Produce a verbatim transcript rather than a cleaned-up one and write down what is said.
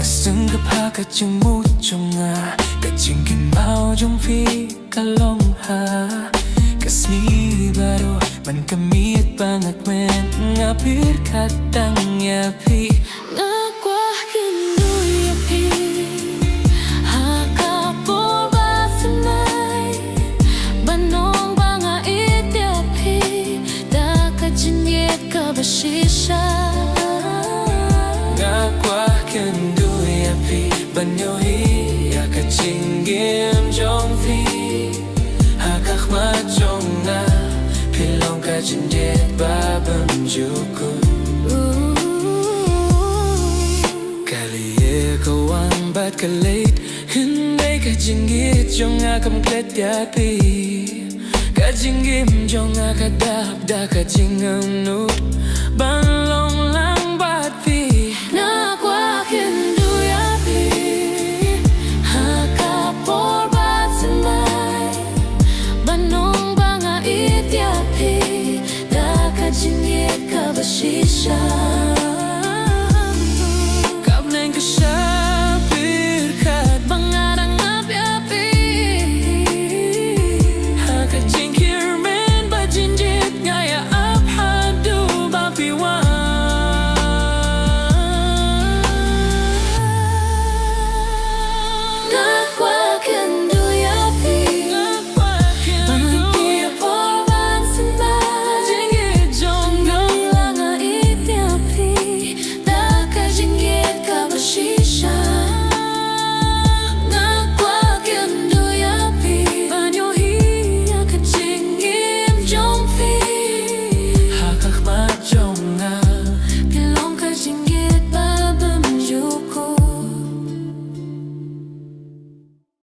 Sngewbha ka jingmut jong nga, ka jingkynmaw jong phi ka long ha ka sngi baroh. Man ka miet ba nga kmen, nga pyrkhat tang ïa phi. Nga kwah kynduh ïa phi ha ka por ba thymmai, ban ong ba nga ïeit ïa phi da ka jingïeit kaba shisha. Nga kwah kynduh ïa phi, ban ïohi ïa ka jingim jong phi. Ha ka khmat jong nga, phi long ka jingïeit ba bymjukut. Ka lieh ka wan bad ka leit, hynrei ka jingïeit jong nga kam klet ïa phi. Ka jingim jong nga ka dap da ka jingangnud ban